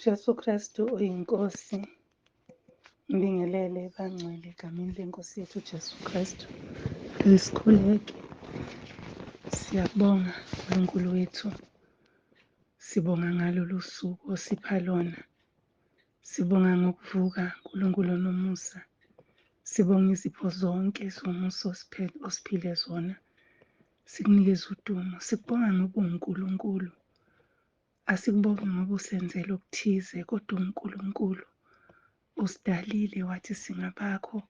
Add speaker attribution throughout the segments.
Speaker 1: Jesu Kristu uyiNkosi. Ngibingelele bangcwele egameni leNkosi yethu Jesu Kristu. Sikhuleke. Siyabonga uNkulunkulu wethu. Sibonga ngalolu suku osipha lona. Sibonga ngokuvuka uNkulunkulu onomusa. Sibonga izipho zonke zomusa osiphile zona. Sikunikeza udumo. Sikubonga ngoba uNkulunkulu. Asikubongi ngoba usenzela okuthize kodwa uNkulunkulu usidalile wathi singabakho,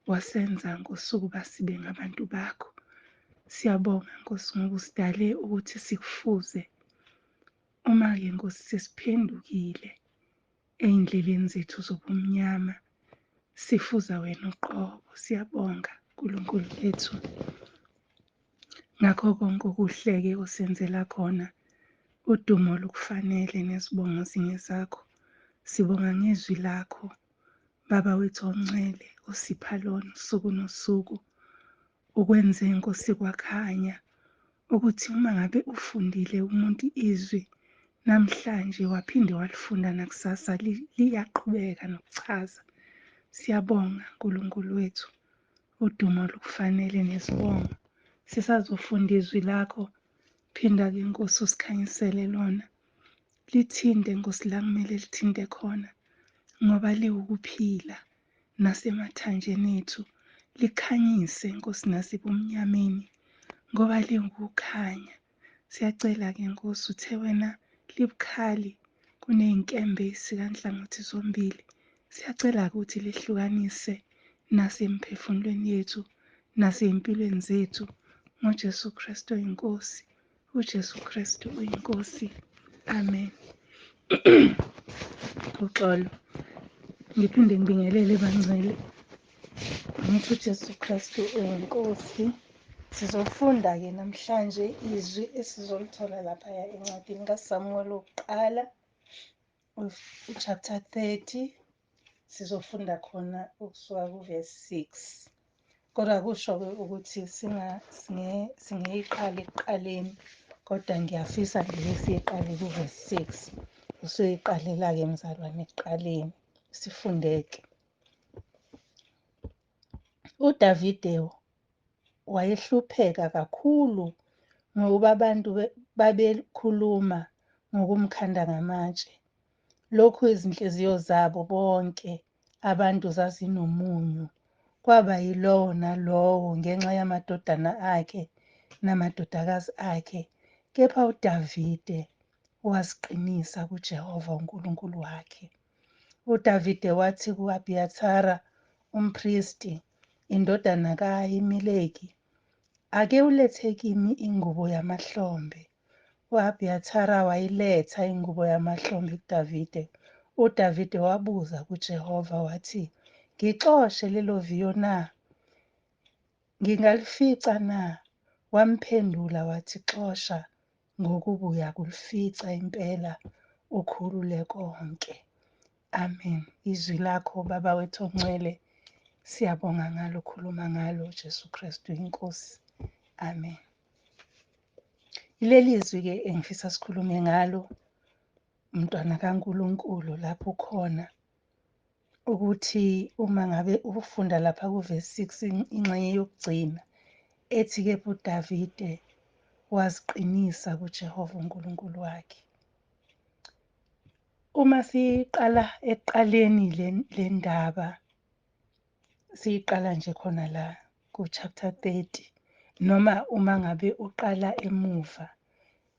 Speaker 1: wasenza Nkosi ukuba sibe ngabantu bakho. Siyabonga Nkosi ngoba usidale ukuthi sikufuze. Uma-ke Nkosi sesiphendukile ey'ndleleni zethu zobumnyama, sifuza wena uqobo. Siyabonga Nkulunkulu wethu ngakho konke okuhle-ke osenzela khona. Udumo lukufanele nezibongo zingezakho. Sibonga ngezwi lakho Baba wethu ongcwele osipha lona usuku nosuku, ukwenze Nkosi kwakhanya ukuthi uma ngabe ufundile umuntu izwi namhlanje waphinde walifunda nakusasa liyaqhubeka nokuchaza. Siyabonga Nkulunkulu wethu, udumo lukufanele nezibongo. Sisazofunda izwi lakho, phinda-ke Nkosi usikhanyisele lona. Lithinte Nkosi la kumele lithinte khona, ngoba liwukuphila nasemathanjeni ethu. Likhanyise Nkosi nasebumnyameni, ngoba liwukukhanya. Siyacela-ke Nkosi, uthe wena libukhali kuney'nkembe ey'sika nhlangothi zombili. Siyacela-ke ukuthi lihlukanise nasemphefumulweni yethu nasey'mpilweni zethu ngoJesu Kristu oyiNkosi. UJesu Kristu uyiNkosi. Amen. Uxolo. Ngiphinde ngibingelele bangcwele. Ngithi uJesu Kristu uyiNkosi. Sizofunda-ke namhlanje izwi esizolithola laphaya encwadini kaSamuweli wokuqala, uchapter 30. Sizofunda khona ukusuka kuvesi 6. Kodwa kusho-ke ukuthi singeyiqale ekuqaleni, kodwa ngiyafisa nje siyiqale kuvesi 6. Usuyiqalela-ke mzalwane ekuqaleni, sifundeke. UDavide wayehlupheka kakhulu ngokuba abantu babekhuluma ngokumkhanda ngamatshe. Lokhu izinhliziyo zabo bonke abantu zazinomunyu. Kwaba yilowo nalowo ngenxa yamadodana akhe namadodakazi akhe. Kepha uDavide waziqinisa kuJehova uNkulunkulu wakhe. UDavide wathi ku-Abhiyathara umpristi, indodana ka-Ahimeleki, Ake ulethe kimi ingubo yamahlombe. U-Abhiyathara wayiletha ingubo yamahlombe kuDavide. UDavide wabuza kuJehova wathi, Ngixoshe lelo viyo na? Ngingalifica na? Wamphendula wathi, Xosha, ngokuba uyakulifica impela, ukhulule konke. Amen. Izwi lakho Baba wethu ongcwele, siyabonga ngalo, khuluma ngalo Jesu Kristu iNkosi. Amen. Leli zwi-ke engifisa sikhulume ngalo, mntwana kaNkulunkulu, lapho ukhona, ukuthi uma ngabe ufunda lapha kuvesi 6 ingxenye yokugcina ethi kepha uDavide waziqinisa kuJehova uNkulunkulu wakhe. Uma siqala ekuqaleni le ndaba, siyiqala nje khona la ku-chapter 30, noma uma ngabe uqala emuva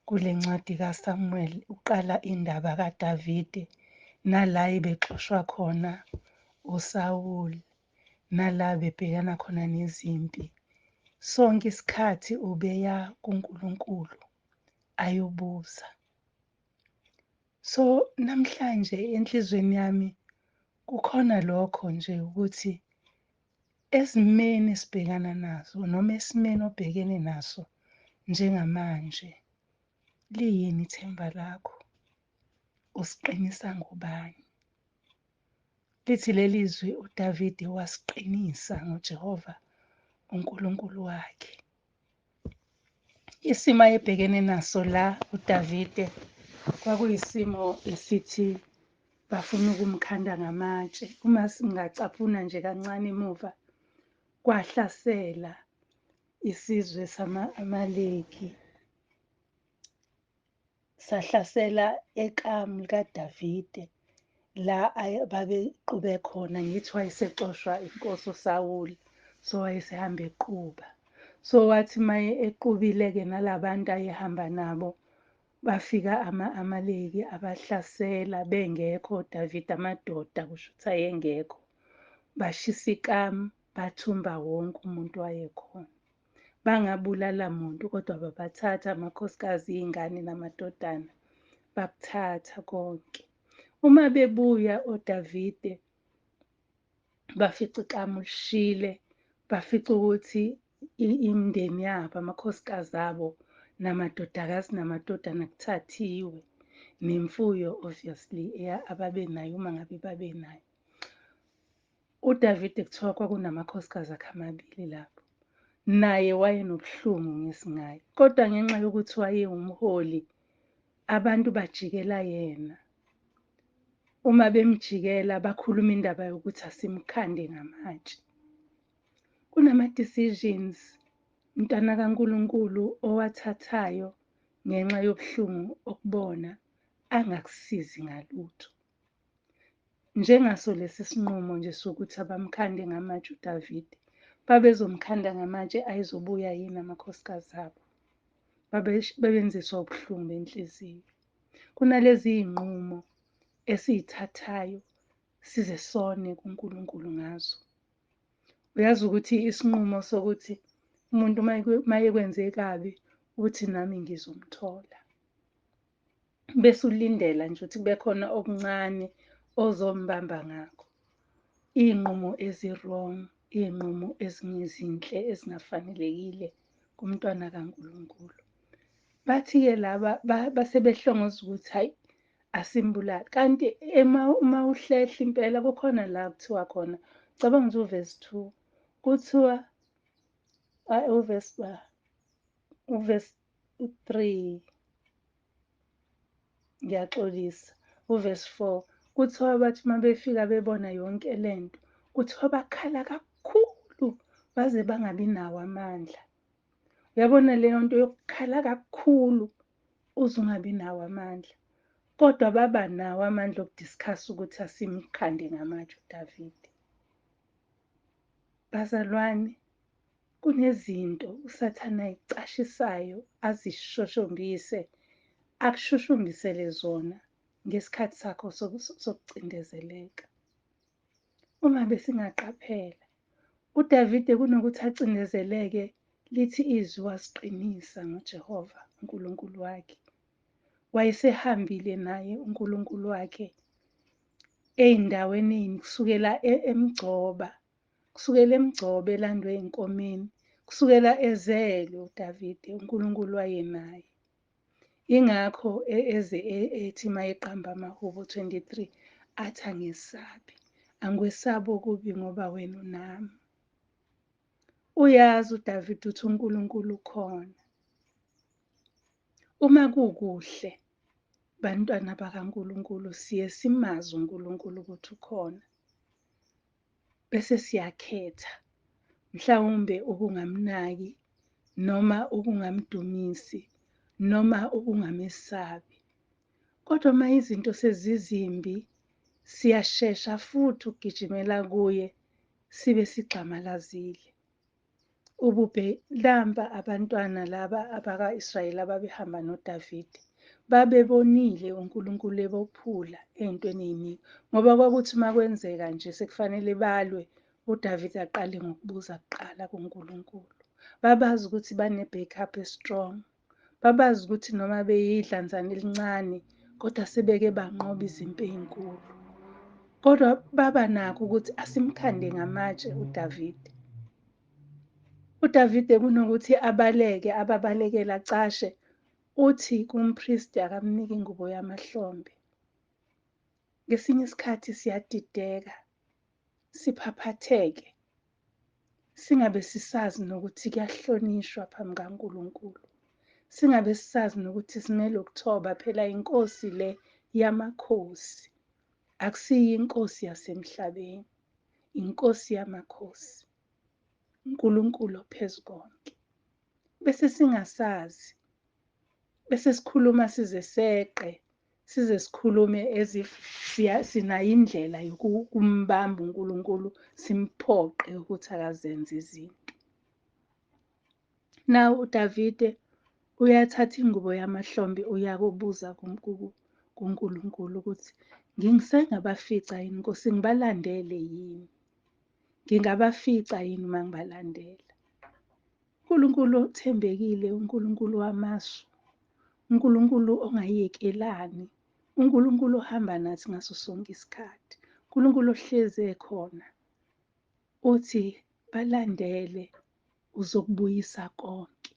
Speaker 1: kule ncwadi kaSamuel, uqala indaba kaDavide nala ebexoshwa khona uSawuli, nala bebhekana khona nezimpi. Sonke isikhathi ubeya kuNkulunkulu ayobuza. So namhlanje enhlizweni yami kukhona lokho nje ukuthi ezimeni esibhekana nazo noma esimeni obhekene naso njengamanje, liyini ithemba lakho? Usiqinisa ngobani? Lithi leli zwi uDavide wasiqinisa ngoJehova uNkulunkulu wakhe. Isimo ayebhekene naso la uDavide Kwakuyisimo esithi bafuna ukumkhanda ngamatshe. Uma singacaphuna nje kancane emuva, kwahlasela isizwe sama-Amaleki, sahlasela ekamu likaDavide la babeqube khona. Ngithi wayesexoshwa inkosi uSawuli, so wayesehamba equba. So wathi maye equbile-ke nalabantu ayehamba nabo, bafika ama-Amaleki abahlasela bengekho oDavide, amadoda kusho ukuthi ayengekho. Bashisa ikamu, bathumba wonke umuntu owayekhona. Bangabulala muntu, kodwa babathatha amakhosikazi, iy'ngane namadodana, bakuthatha konke. Uma bebuya oDavide, bafica ikamu lishile, bafica ukuthi imindeni yabo, amakhosikazi abo, namadodakazi namadodana kuthathiwe, nemfuyo obviously ababenayo uma ngabe babenayo. UDavide kuthiwa kwakunamakhosikazi akhe amabili lapho. Naye wayenobuhlungu ngesingaye, kodwa ngenxa yokuthi wayewumholi, abantu bajikela yena. Uma bemjikela bakhuluma indaba yokuthi asimkhande ngamatshe. Kunama-decisions mntwana kaNkulunkulu owathathayo ngenxa yobuhlungu okubona angakusizi ngalutho. Njengaso lesi sinqumo nje sokuthi abamkhande ngamatshe uDavide, babezomkhanda ngamatshe ayezobuya yini amakhosikazi abo? Babenziswa ubuhlungu benhliziyo. Kunalezi iy'nqumo esiy'thathayo size sone kuNkulunkulu ngazo. Uyazi ukuthi isinqumo sokuthi umuntu mayekwenze kabi uthi nami ngizomthola, bese ulindela nje ukuthi kube khona okuncane ozombamba ngakho. Iy'nqumo ezi-wrong, iy'nqumo ezingezinhle, ezingafanelekile kumntwana kaNkulunkulu. Bathi-ke laba basebehlongoza ukuthi hhayi asimbulale. Kanti uma uhlehla impela kukhona la kuthiwa khona, cabanga nje uvesi 2, kuthiwa uvesi 3, ngiyaxolisa, uvesi 4, kuthiwa bathi uma befika bebona yonke lento, kuthiwa bakhala kakhulu baze bangabi nawo amandla. Uyabona leyo nto yokukhala kakhulu uze ungabi nawo amandla, kodwa baba nawo amandla okudiscuss ukuthi asimkhande ngamatshe uDavide. Bazalwane, kunezinto uSathane ayicashisayo, azishoshombise, akushushumbisele zona ngesikhathi sakho sokucindezeleka. Uma besingaqaphela, uDavide kunokuthi acindezeleke, lithi izwi wasiqinisa ngoJehova uNkulunkulu wakhe. Wayesehambile naye uNkulunkulu wakhe ey'ndaweni kusukela emgcoba, kusukela emgcoba elandwe ey'nkomeni, kusukela ezelwe uDavide, uNkulunkulu wayenaye. Ingakho eze ethi mayeqamba amahubo 23 athi angesabi, angikwesabi okubi ngoba wena unami. Uyazi uDavide ukuthi uNkulunkulu ukhona. Uma kukuhle, bantwana bakaNkulunkulu, siye simazi uNkulunkulu ukuthi ukhona, bese siyakhetha mhlawumbe ukungamnaki noma ukungamdumisi noma ukungamesabi. Kodwa uma izinto sezizimbi, siyashesha futhi ukugijimela kuye sibe sigxamalazile. Ububhe lampa abantwana laba abaka-Israyeli ababehamba noDavide, babebonile uNkulunkulu ebophula ey'ntweni ey'ningi, ngoba kwakuthi uma kwenzeka nje sekufanele balwe, uDavide aqale ngokubuza kuqala kuNkulunkulu. Babazi ukuthi bane-backup e-strong, babazi ukuthi noma beyidlanzana elincane, kodwa sebeke banqoba izimpi ey'nkulu. Kodwa baba nakho ukuthi asimkhande ngamatshe uDavide. UDavide kunokuthi abaleke, ababalekele acashe, uthi kumpristi akamnike ingubo yamahlombe. Ngesinye isikhathi siyadideka, siphaphatheke, singabe sisazi nokuthi kuyahlonishwa phambi kaNkulunkulu. Singabe sisazi nokuthi simele ukuthoba, phela inkosi le yamakhosi. Akusiyo inkosi yasemhlabeni, inkosi yamakhosi, uNkulunkulu ophezu konke. Bese singasazi, bese sikhuluma size seqe, size sikhulume as if sinayo indlela yokumbamba uNkulunkulu, simphoqe ukuthi akazenze izinto. Now uDavide uyathatha ingubo yamahlombe uyakubuza kuNkulunkulu ukuthi ngingisengabafica yini Nkosi, ngibalandele yini? Ngingabafica yini uma ngibalandela? uNkulunkulu othembekile, uNkulunkulu wamasu, uNkulunkulu ongayekelani, uNkulunkulu ohamba nathi ngaso sonke isikhathi, uNkulunkulu ohlezi ekhona. Uthi balandele, uzokubuyisa konke.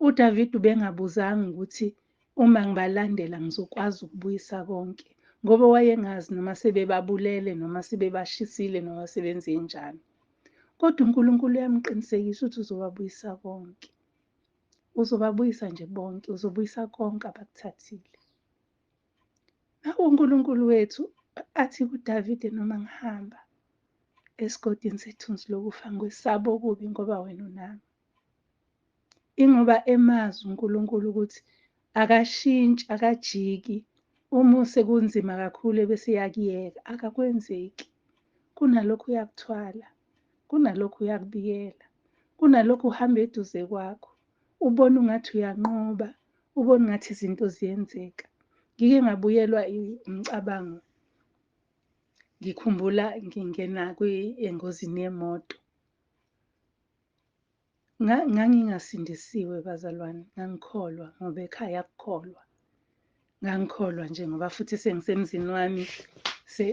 Speaker 1: uDavid ubengabuzanga ukuthi uma ngibalandela ngizokwazi ukubuyisa konke, ngoba wayengazi noma sebebabulele noma sebebashisile noma sebenze njani. Kodwa uNkulunkulu uyamqinisekisa ukuthi uzobabuyisa konke. Uzobabuyisa nje bonke, uzobuyisa konke abakuthathile. Naku uNkulunkulu wethu athi kuDavide, noma ngihamba esigodini sethunzi lokufa ngikwesaba okubi ngoba wena unami. Ingoba emazi uNkulunkulu ukuthi akashintshi, akajiki. Uma sekunzima kakhulu ebese eyakuyeka, akakwenzeki. Kunalokhu uyakuthwala, kunalokhu uyakubiyela, kunalokhu uhamba eduze kwakho, ubona ungathi uyanqoba, ubona ungathi izinto ziyenzeka. Ngike ngabuyelwa umcabango, ngikhumbula ngingena engozini yemoto. Ngangingasindisiwe bazalwane, ngangikholwa ngoba ekhaya kukholwa. Ngangikholwa nje ngoba futhi sengisemzini wami,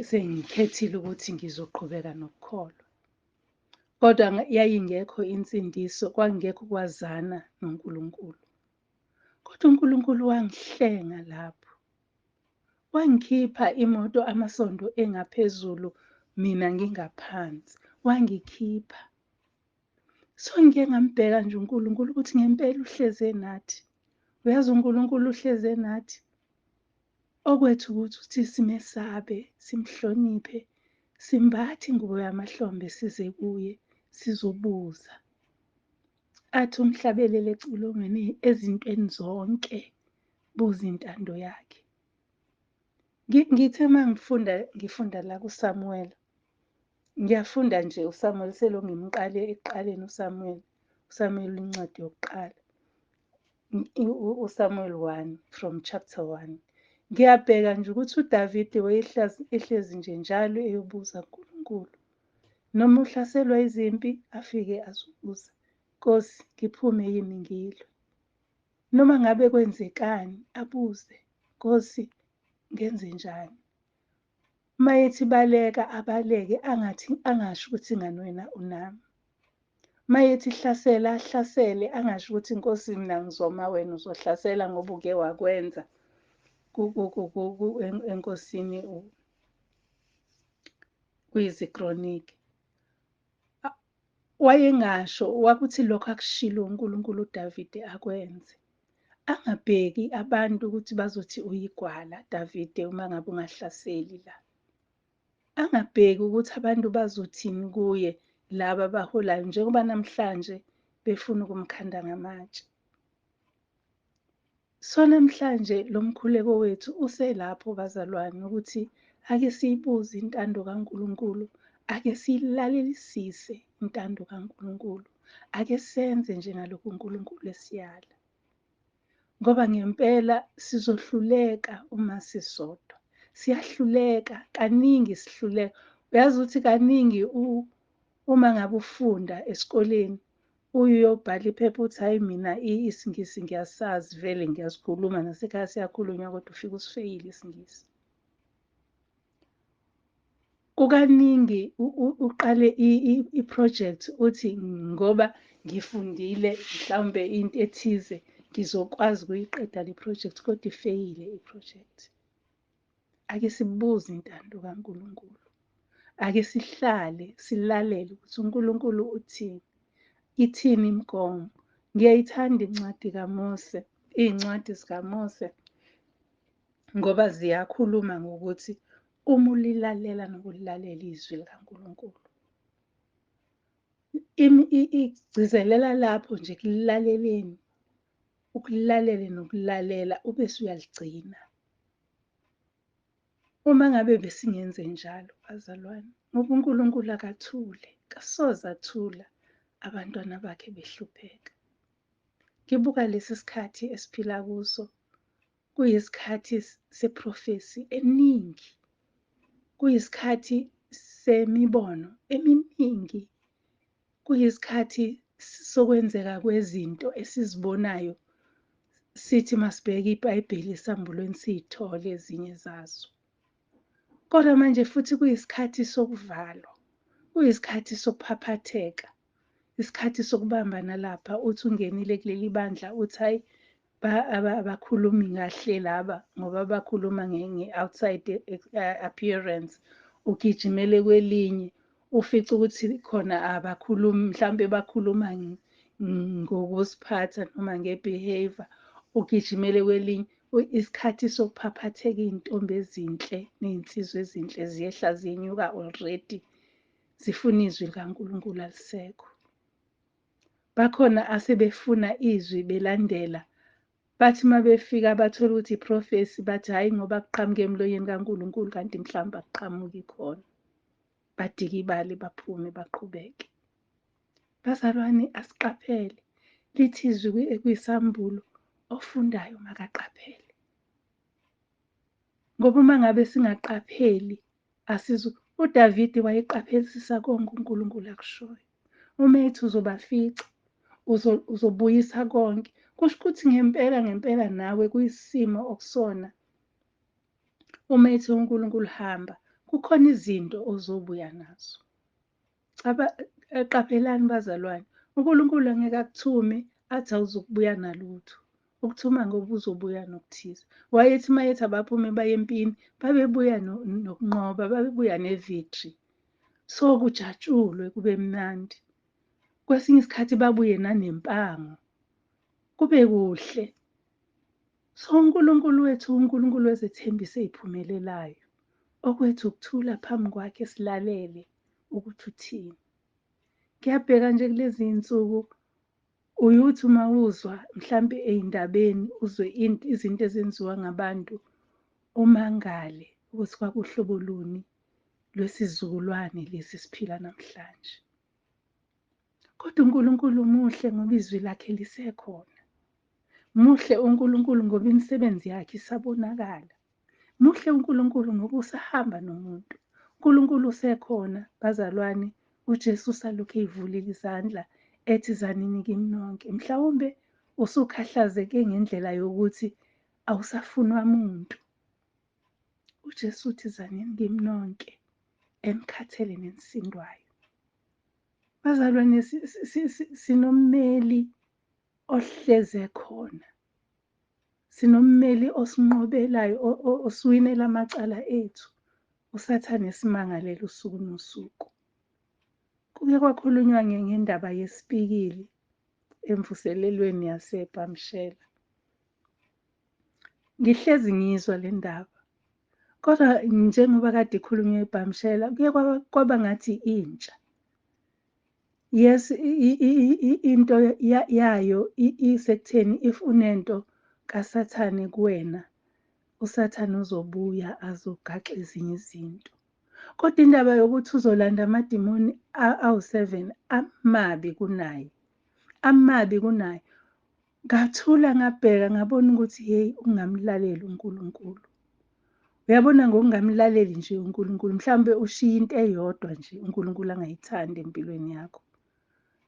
Speaker 1: sengikhethile ukuthi ngizoqhubeka nokukholwa. Kodwa yayingekho insindiso, kwakungekho ukwazana noNkulunkulu. Kodwa uNkulunkulu wangihlenga lapho. Wangikhipha imoto amasondo engaphezulu, mina ngingaphansi. Wangikhipha. So ngike ngambheka nje uNkulunkulu ukuthi ngempela uhleze nathi. Uyazi uNkulunkulu uhleze nathi. Okwethu ukuthi simesabe, simhloniphe, simbathe ingubo yamahlombe size kuye, sizobuza. Athi umhlabeleli ecilongweni ezintweni zonke, buza intando yakhe. Ngithe uma ngifunda la kuSamuel, ngiyafunda nje uSamuel, selokhu ngimqale ekuqaleni uSamuel, uSamuel incwadi yokuqala, uSamuel 1 from chapter 1. Ngiyabheka nje ukuthi uDavide wayehlezi nje njalo eyobuza uNkulunkulu. Noma uhlaselwa izimpi afike azobuza, Nkosi ngiphume yini ngilwe? Noma ngabe kwenzekani abuze, Nkosi ngenze njani? Uma ethi baleka abaleke, angathi angasho ukuthi ngani wena unami. Uma ethi hlasela ahlasele, angasho ukuthi Nkosi mina ngizoma wena uzohlasela ngoba uke wakwenza enkosini kwiziKronike. Wayengasho wakuthi lokho akushilo uNkulunkulu uDavide akwenze. Angabheki abantu ukuthi bazothi uyigwala Davide uma ngabe ungahlaseli la. Angabheki ukuthi abantu bazothini kuye laba abaholayo, njengoba namhlanje befuna ukumkhanda ngamatshe. So namhlanje lo mkhuleko wethu uselapho bazalwane, ukuthi ake siyibuze intando kaNkulunkulu, ake siyilalelisise intando kaNkulunkulu, ake senze njengalokhu uNkulunkulu esiyala. Ngoba ngempela sizohluleka uma sisodwa. Siyahluleka, kaningi sihluleka. Uyazi ukuthi kaningi uma ngabe ufunda esikoleni, uyobhala iphepha uthi hayi mina isiNgisi ngiyasazi vele ngiyasikhuluma nasekhaya siyakhulunywa, kodwa ufike usifeyile isiNgisi. Kukaningi uqale i-project uthi ngoba ngifundile mhlawumbe into ethize ngizokwazi ukuyiqeda le project, kodwa ifeyile i-project. Ake sibuze intando kaNkulunkulu. Ake sihlale silalele ukuthi uNkulunkulu uthini, ithini imigomo, Ngiyayithanda incwadi kaMose, iy'ncwadi zikaMose, ngoba ziyakhuluma ngokuthi uma ulilalela nokulilalela izwi likaNkulunkulu. Igcizelela lapho nje ekulaleleni, ukulalele nokulalela ubese uyaligcina. Uma ngabe besingenze njalo bazalwane, ngoba uNkulunkulu akathule, kasoze athula abantwana bakhe behlupheka. Ngibuka lesi sikhathi esiphila kuso, kuyisikhathi seprofesi eningi, kuyisikhathi semibono eminingi, kuyisikhathi sokwenzeka kwezinto esizibonayo, sithi masibheke iBhayibheli esambulweni siy'thole ezinye zazo. Kodwa manje futhi kuyisikhathi sokuvalwa, kuyisikhathi sokuphaphatheka, isikhathi sokubambana lapha, uthi ungenile kuleli bandla uthi hhayi abakhulumi kahle laba ngoba bakhuluma nge-outside appearance, ugijimele kwelinye ufice ukuthi khona abakhulumi, mhlawumbe bakhuluma ngokuziphatha noma nge-behaviour, ugijimele kwelinye. Isikhathi sokuphaphatheka, iy'ntombi ezinhle ney'nsizwa ezinhle ziyehla ziyenyuka already, zifuna izwi likaNkulunkulu alisekho. Bakhona asebefuna izwi belandela, bathi uma befika bathole ukuthi iprofesi, bathi hhayi ngoba kuqhamuke emlonyeni kaNkulunkulu, kanti mhlawumbe akuqhamuki khona. Badikibale baphume baqhubeke. Bazalwane, asiqaphele, lithi izwi kwisambulo, ofundayo makaqaphele. Ngoba uma ngabe singaqapheli, asizu. uDavide wayeqaphelisisa konke uNkulunkulu akushoyo. Uma ethi uzobafica, uzobuyisa konke, kusho ukuthi ngempela ngempela nawe kuyisimo okusona. Uma ethi uNkulunkulu hamba, kukhona izinto ozobuya nazo. Qaphelani bazalwane, uNkulunkulu angeke akuthume athi awuzukubuya nalutho. Ukuthuma ngoba uzobuya nokuthize. Wayethi uma ethi abaphume baye empini, babebuya nokunqoba, babebuya ne-victory. So kujatshulwe kube mnandi. Kwesinye isikhathi babuye nanempango, kube kuhle. So uNkulunkulu wethu uNkulunkulu wezethembiso ey'phumelelayo. Okwethu ukuthula phambi kwakhe silalele ukuthi uthini. Ngiyabheka nje kulezi iy'nsuku, uyuthi uma uzwa mhlampe ey'ndabeni uzwe izinto ezenziwa ngabantu, umangale ukuthi kwakuhlobo luni lwesizukulwane lesi esiphila namhlanje. Kodwa uNkulunkulu muhle ngoba izwi lakhe lisekhona. Muhle uNkulunkulu ngoba imisebenzi yakhe isabonakala. Muhle uNkulunkulu ngoba usahamba nomuntu. uNkulunkulu usekhona bazalwane, uJesu usalokhu eyivulile izandla ethi zanini kimi nonke. Mhlawumbe usukhahlazeke ngendlela yokuthi awusafunwa muntu. uJesu uthi zanini kimi nonke enikhathele nenisindwayo. Bazalwane, sinommeli ohleze khona. Sinommeli osinqobelayo, osiwinela amacala ethu. uSathane esimangalela usuku nosuku. Kuke kwakhulunywa ngendaba yesipikili emvuselelweni yaseBhamshela. Ngihlezi ngiyizwa le ndaba, kodwa njengoba kade ikhulunywa eBhamshela, kuye kwaba ngathi intsha. Yes, into yayo isekutheni if unento kaSathane kuwena, uSathane uzobuya azogaxa ezinye izinto. Kodwa indaba yokuthi uzolanda amadimoni awu-7 amabi kunaye, amabi kunaye. Ngathula ngabheka ngabona ukuthi hey, ungamlaleli uNkulunkulu. Uyabona ngokungamlaleli nje uNkulunkulu, mhlawumbe ushiye into eyodwa nje uNkulunkulu angayithandi empilweni yakho.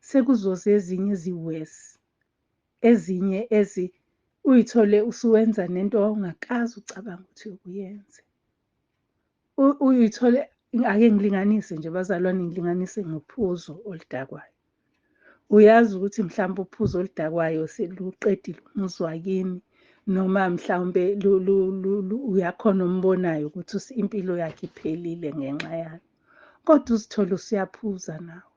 Speaker 1: Sekuzoza ezinye ezi-worse, ezinye ezi uyithole usuwenza nento owawungakaze ucabange ukuthi uyenze. Uyithole, ake ngilinganise nje bazalwane, ngilinganise ngophuzo oludakwayo. Uyazi ukuthi mhlawumbe uphuzo oludakwayo seluqedile umuzi wakini, noma mhlawumbe uyakhona ombonayo ukuthi impilo yakhe iphelile ngenxa yalo. Kodwa uzithole usuyaphuza nawe.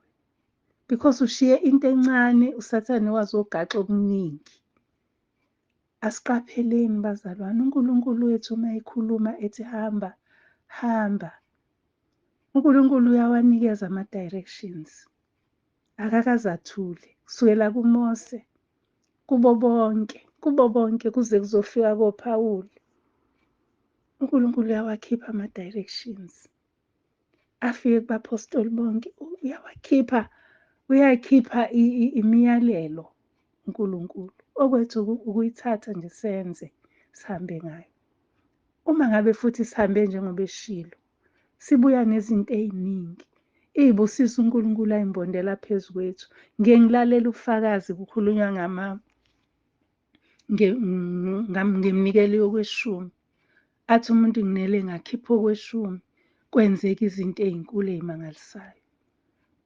Speaker 1: Because ushiye into encane, uSathane wazogaxa okuningi. Asiqapheleni bazalwane, uNkulunkulu wethu uma ekhuluma ethi hamba, hamba. uNkulunkulu uyawanikeza ama-directions. Akakaze athule. Kusukela kuMose, kubo bonke, kubo bonke kuze kuzofika koPhawuli. uNkulunkulu uyawakhipha ama-directions. Afike kubapostoli bonke, uyawakhipha, uyakhipha imiyalelo uNkulunkulu. Okwethu ukuyithatha nje senze, sihambe ngayo. Uma ngabe futhi sihambe njengoba eshilo, sibuya nezinto ey'ningi. Iy'busiso uNkulunkulu ayimbondela phezu kwethu. Ngiye ngilalela ubufakazi kukhulunywa ngeminikelo yokweshumi. Athi umuntu nginele ngakhipha okweshumi, kwenzeka izinto ey'nkulu ey'mangalisayo.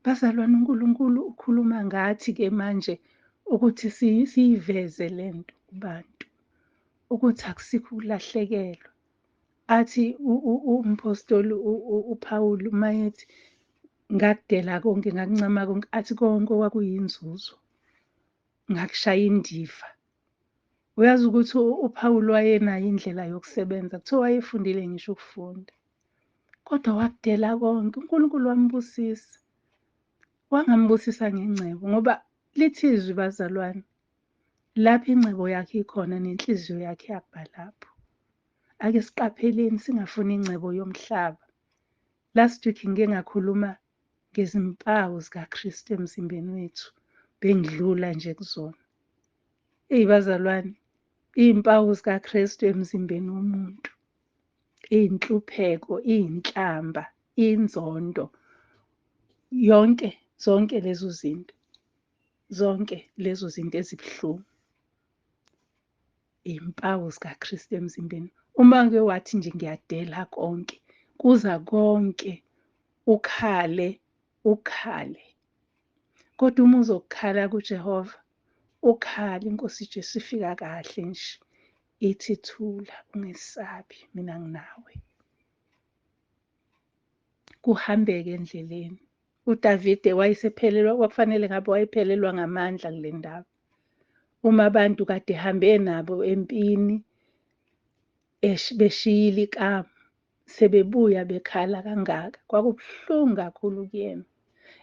Speaker 1: Bazalwane, uNkulunkulu ukhuluma ngathi-ke manje ukuthi siyiveze le nto kubantu, ukuthi akusikho ukulahlekelwa. Athi umphostoli uPawulu uma ethi ngakudela konke, ngakuncama konke, athi konke okwakuyinzuzo ngakushaya indiva. Uyazi ukuthi uPawulu wayenayo indlela yokusebenza, kuthiwa wayefundile ngisho ukufunda, kodwa wakudela konke. uNkulunkulu wambusisa, wangambusisa ngengcebo, ngoba lithi izwi bazalwane, lapho ingcebo yakhe ikhona nenhliziyo yakhe iyakuba lapho. Ake siqapheleni singafuni ingcebo yomhlaba. Last week ngike ngakhuluma ngezimpawu zikaKristu emzimbeni wethu, bengidlula nje kuzona. Eyi bazalwane, iy'mpawu zikaKristu emzimbeni womuntu, iy'nhlupheko, iy'nhlamba, inzondo, yonke, zonke lezo zinto, zonke lezo zinto ezibuhlungu, iy'mpawu zikaKristu emzimbeni. Uma ke wathi nje ngiyadela konke, kuza konke, ukhale, ukhale. Kodwa uma uzokukhala kuJehova, ukhale, iNkosi Jesu ifika kahle nje, ithi thula, ungesabi, mina nginawe. Kuhambeke endleleni. uDavide wayesephelelwa, kwakufanele ngabe wayephelelwa ngamandla kule ndaba. Uma abantu kade ehambe nabo empini, beshiyile ikamu, sebebuya bekhala kangaka, kwakubuhlungu kakhulu kuyena.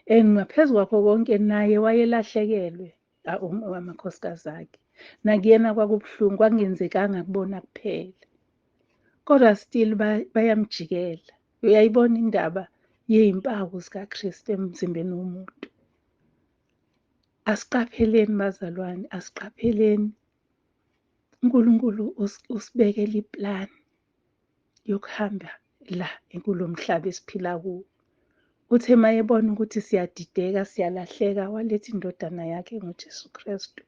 Speaker 1: And ngaphezu kwakho konke naye wayelahlekelwe amakhosikazi akhe. Nakuyena kwakubuhlungu, kwakungenzekanga kubona kuphela. Kodwa still bayamjikela. Uyayibona indaba yey'mpawu zikaKristu emzimbeni womuntu. Asiqapheleni bazalwane, asiqapheleni. uNkulunkulu usibekela iplani yokuhamba la kulo mhlaba esiphila kuwo. Uthe uma ebona ukuthi siyadideka, siyalahleka, waletha indodana yakhe enguJesu Kristu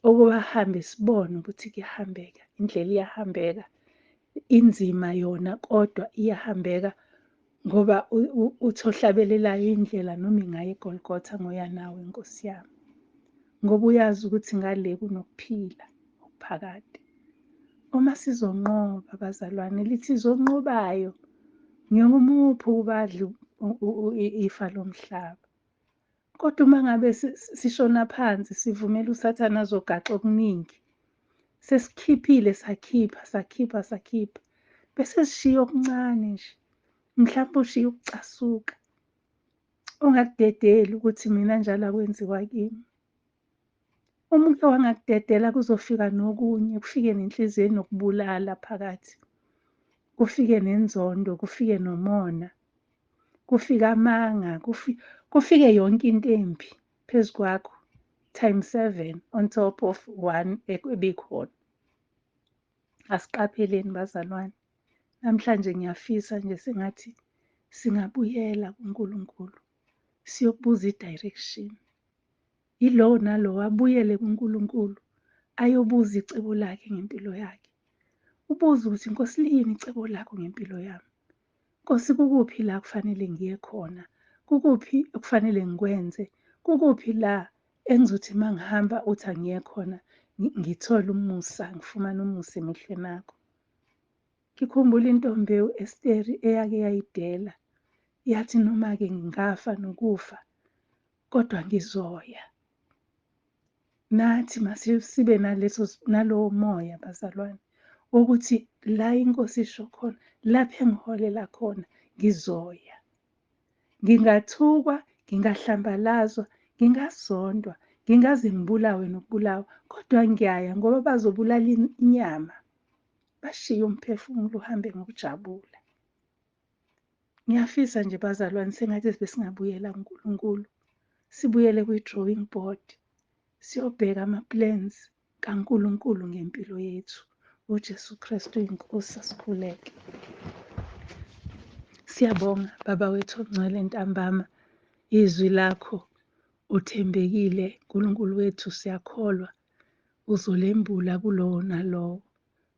Speaker 1: ukuba ahambe sibone ukuthi kuyahambeka, indlela iyahambeka. Inzima yona kodwa iyahambeka, ngoba uthi ohlabelelayo indlela noma ingaya eGolgotha ngoya nawe Nkosi yami. Ngoba uyazi ukuthi ngale kunokuphila okuphakade. Uma sizonqoba bazalwane, lithi izonqobayo ngiyokumupha ukuba adle ifa lomhlaba. Kodwa uma ngabe sishona phansi, sivumela uSathane azogaxa okuningi, sesikhiphile, sakhipha, sakhipha, sakhipha, bese sishiya okuncane nje, mhlawumbe ushiye ukucasuka. Ungakudedeli ukuthi mina njalo akwenziwa kimi. Uma uke wangakudedela kuzofika nokunye, kufike nenhliziyo enokubulala phakathi, kufike nenzondo, kufike nomona, kufike amanga, kufike yonke into embi phezu kwakho times 7 on top of 1 ebikhona. Asiqapheleni bazalwane. Namhlanje ngiyafisa nje sengathi singabuyela kuNkulunkulu, siyokubuza i-direction. Yilowo nalowo abuyele kuNkulunkulu, ayobuza icebo lakhe ngempilo yakhe. Ubuze ukuthi Nkosi liyini icebo lakho ngempilo yami? Nkosi kukuphi la kufanele ngiye khona? Kukuphi okufanele ngikwenze? Kukuphi la engizothi uma ngihamba uthi angiye khona ngithole umusa, ngifumane umusa emehlweni akho? Ngikhumbula intombi u-Esteri eyake yayidela, yathi noma-ke ngingafa nokufa, kodwa ngizoya. Nathi masibe naleso nalowo moya bazalwane wokuthi la inkosi isho khona, lapho engiholela khona ngizoya. Ngingathukwa, ngingahlambalazwa, ngingazondwa, ngingaze ngibulawe nokubulawa, kodwa ngiyaya ngoba bazobulala inyama, bashiye umphefumulo uhambe ngokujabula. Ngiyafisa nje bazalwane sengathi besingabuyela kuNkulunkulu, sibuyele kwi-drawing board, siyobheka ama-plans kaNkulunkulu ngempilo yethu. UJesu Kristu iNkosi, asikhuleke. Siyabonga Baba wethu ongcwele ntambama, izwi lakho uthembekile Nkulunkulu wethu, siyakholwa uzolembula kulowo nalowo.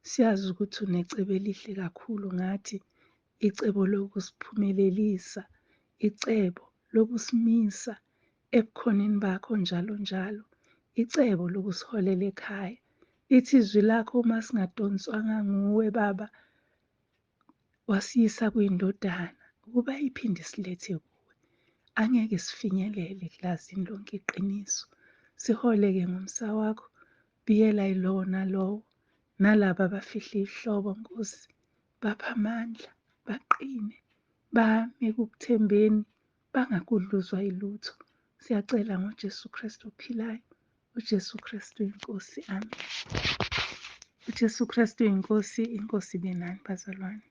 Speaker 1: Siyazi ukuthi unecebo elihle kakhulu ngathi, icebo lokusiphumelelisa, icebo lokusimisa ebukhoneni bakho njalo njalo, icebo lokusiholela ekhaya. Lithi izwi lakho uma singadonswanga nguwe Baba, wasiyisa kwindodana ukuba iphinde isilethe kuwe. Angeke sifinyelele ekulazini lonke iqiniso. Sihole-ke ngomsa wakho, biyela yilowo nalowo, nalaba abafihle ihlobo Nkosi, bapha amandla, baqine, bame ekukuthembeni, bangagudluzwa yilutho. Siyacela ngoJesu Kristu ophilayo, uJesu Kristu iNkosi. Amen. UJesu Kristu iNkosi, iNkosi ibe nani bazalwane.